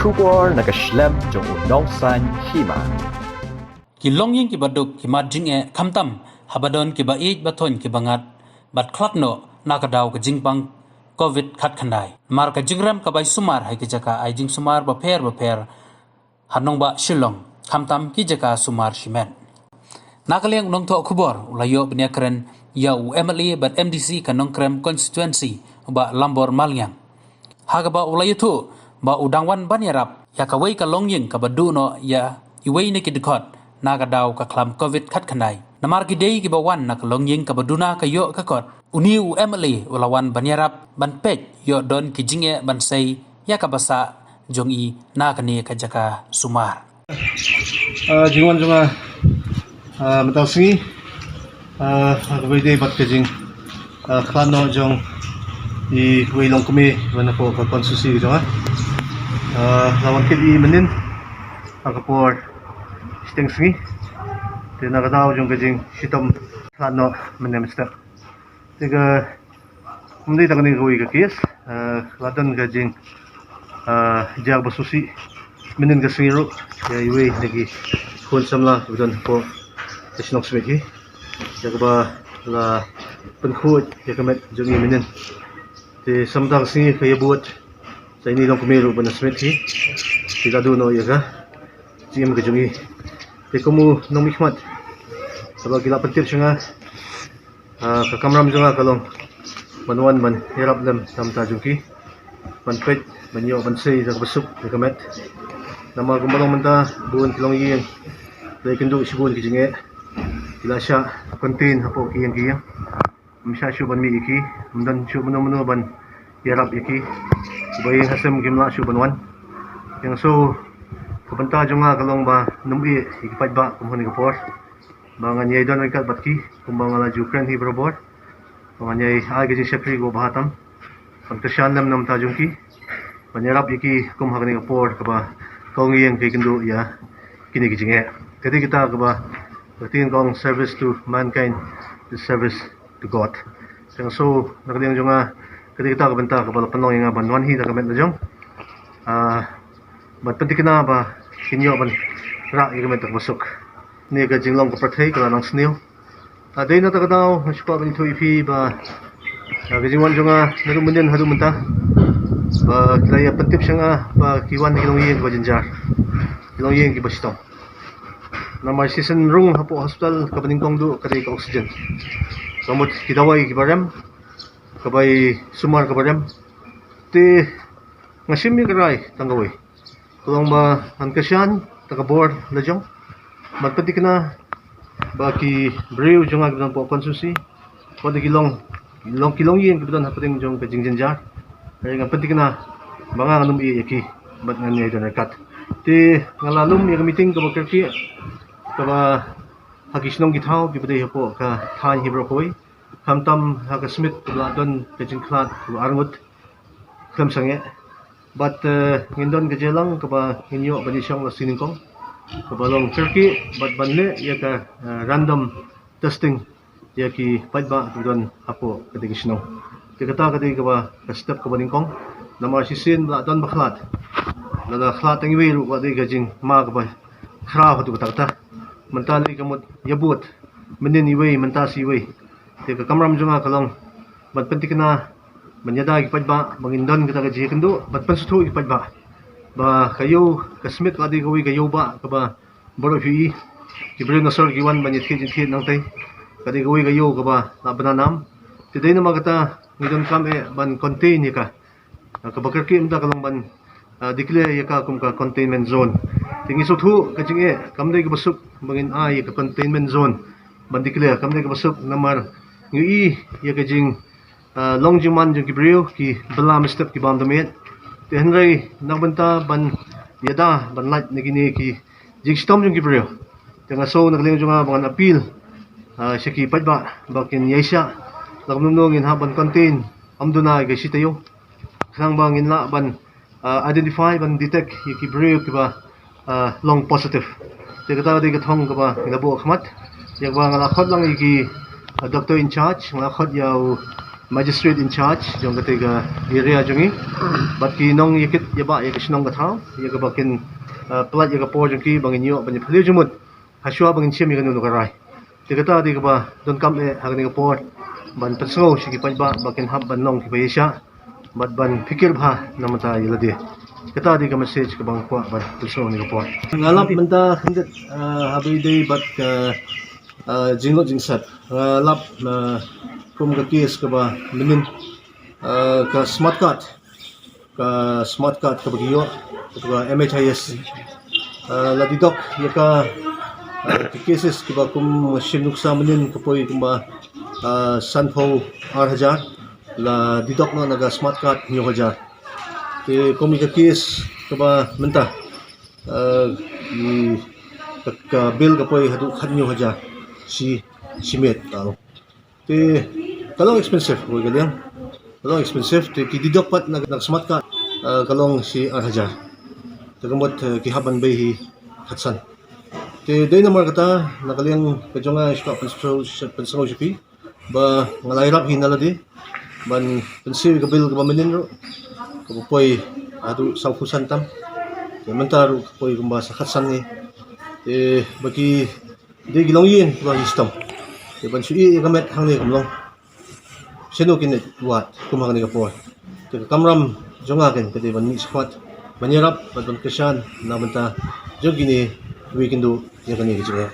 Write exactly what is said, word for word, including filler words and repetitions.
Khubor na ka shlem jong u nongsan hima. Ki longïing kiba duk ki mad jingeh khamtam haba don kiba ïeit ba thoiñ kiba ngat bad khlad noh na ka daw ka jingpang covid khatkhyndai. Namar ka jingrem ka bai sumar ha ki jaka ai jingsumar bapher bapher ha nongbah Shillong, khamtam ki jaka sumar shimet. Na ka liang u nongthoh khubor u la ïoh ban ïakren ïa u M L A bad M D C ka Nongkrem constituency, u Bah Lambor Maliang, ha kaba u la ïathuh ba u dang wan ban ïarap ïa kawei ka longïing kaba duh noh ïa iwei na ki dkhot na ka daw ka khlam covid khatkhyndai. Namar ki dei kiba wan na ka longïing kaba duna ka ïoh ka kot, une u M L A u la wan ban ïarap ban peit ïoh don ki jingeh ban sei ïa kaba sah jong i na kane ka jaka sumar. Ah, jingwan jong nga, ah, mynta ka sngi, ah, kaba ïadei bad ka jing, ah, khlad noh jong iwei i longkmie ban hapoh ka constituency ka jong nga. Ah, la wan kit i mynnin ha ka por shiteng sngi. Te na ka daw jong ka jingshitom khlad noh mynne mynstep. Te ka, ym dei tang kane kawei ka case, ah, la don ka jing, ah, jia ba sngewsih mynnin ka sngi ruh ïa iwei na ki khun samla kiba don hapoh ka shnong Smit hi, ïa kaba la pynkhuid ïa ka met jong i mynnin. Te sa mynta ka sngi ka ïabud sa ine i longkmie ruh ban da Smit hi, te ka duh noh ïa ka jingim ka jong i. Te kum u nongmihkhmat, haba ki la pyntip sha nga, ah, ka kamram jong nga ka long ban wan ban ïarap lem na ka bynta jong ki, ban peit ban ïoh ban sei da kaba suk ïa ka met. Namar kumba long mynta, bun ki longïing la ïakynduh shibun ki jingeh, ki la shah contain hapoh ki ïing ki ïing. Ym shah shuh ban mih ïa ki, ym don shuh mano mano ban ïarap ïa ki. Kiba ïeng ha sem kim lah shuh ban wan. Te nga sngew ka bynta jong nga ka long ban ym ïeh ïa ki paidbah kum ha kane ka por, ba ngan ïai don ryngkat bad ki kumba nga la ju kren hi barabor, ba ngan ïai ai ka jingshakri kaba bha tam, ban kyrshan lem na ka bynta jong ki, ban ïarap ïa ki kum ha kane ka por kaba ka longïing ka ïakynduh ïa kine ki jingeh. Ka dei kata kaba ka ktien ka ong, service to mankind is service to God. Te nga sngew na ka liang jong nga, ka dei kata ka bynta kaba la pynlong ïa nga ban wan hi da ka met la jong, ah, ban pynthikna ba kin ïoh ban rah ïa ka met da kaba suk. Kane ka jinglong ka pyrthei ka la nang sniew. Ah, dei na kata ka daw nga shu kwah ban ïathuh ïa phi ba, ah, ka jingwan jong nga naduh mynnin haduh mynta, ba ki la ïa pyntip sha nga ba ki wan ki longïing kiba jynjar, ki longïing kiba shitom. Namar shisien rung hapoh hospital kaba nyngkong duh ka dei ka oxygen, ka mut ki dawai kiba rem, ka bai sumar kaba rem. Te nga shim ïa ka rai tang kawei, ka long ba ngan kyrshan da ka bor la jong, ban pynthikna ba ki briew jong nga kiba don hapoh constituency, wat la ki long, ki long, ki longïing kiba don hapdeng jong ka jingjynjar, hynrei ngan pynthikna ba nga ngan ym ïeh ïa ki bad ngan ïai don ryngkat. Te nga la lum ïa ka meeting kaba kyrkieh kaba ha ki shnong ki thaw kiba dei hapoh ka thaiñ Hynñiewtrep, khamtam ha ka Smit kaba la don ka jingkhlad kaba arngut khlem sangeh. Bad, eh, ngin don ka jingïalang kaba ngin ïoh ban ïashong la shi nyngkong, kaba long kyrkieh bad ban leh ïa ka, eh, random testing ïa ki paidbah kiba don hapoh katei ka shnong. Te kata ka dei kaba ka step kaba nyngkong. Namar shisien la don ba khlad, la da khlad tang iwei ruh, ka dei ka jingma kaba khraw haduh katta katta. Mynta lei ka mut ïabud, mynnin iwei, mynta sa iwei. Te ka kamram jong nga ka long ban pynthikna, ban ïada ïa ki paidbah ba ngin don kata ka jingïakynduh, ban pynsngewthuh ïa ki paidbah ba ka ïew ka Smit ka dei kawei ka ïew bah kaba baroh phi i, ki briew na sor ki wan ban ïathied jingthied nangtei. Ka dei kawei ka ïew kaba la bna nam. Te dei namar kata ngi donkam eh ban contain ïa ka. Ah, kaba kyrkieh mynta ka long ban, ah, declare ïa ka kum ka containment zone. Te ngi sngewthuh ka jingeh kam dei kaba suk ba ngin ai ïa ka containment zone ban declare, kam dei kaba suk namar ngi i ïa ka jing, ah, long jingman jong ki briew, ki bylla mynstep, ki bam da miet. Te hynrei na ka bynta ban ïada, ban lait na kine ki jingshitom jong ki briew, te nga sngew na ka liang jong nga ba ngan appeal, ah, sha ki paidbah ba kin ïaishah. Lada kumno ngin hap ban contain, ym duna ïa ka shi taïew, khnang ba ngin lah ban, ah, identify, ban detect ïa ki briew kiba, ah, long positive. Te kata ka dei ka thong kaba ngi la buh khmat. Ïa kaba nga la khot lang ïa ki, ah, doctor in charge, nga la khot ïa u magistrate in charge jong kata ka area jong ngi, bad ki nongïakit ïabah ïa ka shnong ka thaw, ïa kaba kin, uh, pynlait ïa ka por jong ki ba ngin ïoh ban ïa phylliew jingmut hashwa ba ngin shim ïa kano kano ka rai. Te kata dei kaba donkam eh ha kane ka por ban pynsngew sha ki paidbah ba kin hap ban long kiba ïaishah bad ban pyrkhat bha na ka bynta ïa lade. Kata dei ka message kaba nga kwah ban pynsngew ha kane ka por. Nga lap mynta khyndiat, ah, haba ïadei bad ka, ah, jinglut jingsep. Nga lap, ah, kum ka case kaba mynnin, ah, ka smart card, ka smart card kaba ki ïoh, kaba M H I S. Ah, la didok ïa ka, ah, ki cases kiba kum shim nuksa mynnin ka poi kumba, ah, sanphew ar hajar, la didok noh na ka smart card hynñiew hajar. Te kum ïa ka case kaba mynta, ah, i, ka, ka bill ka poi haduh khathynñiew hajar shi, shi miet. Te ka long expensive, kawei ka liang. Ka long expensive, te ki didok pat na, na ka smart card, ah, ka long shi ar hajar. Te ka mut, ah, ki hap ban bei hi khatsan. Te dei namar kata, na ka liang ka jong nga, nga shu kwah pynsngew, pynsngew sha phi ba nga la ïarap hi na lade ban pynsiew ïa ka bill kaba mynnin ruh, kaba poi haduh sawphew san tam. Te mynta ruh ka poi kumba sa khatsan ngi. Te ba ki dei ki longïing kiba ki shitom. Te ban shu ïeh ïa ka met hangne kam long. Shano kin wad kum ha kane ka por. Te ka kamram jong nga ken ka dei ban mih shakhmat, ban ïarap bad ban kyrshan na ka bynta jong kine kiba ïakynduh ïa kane ka jingeh.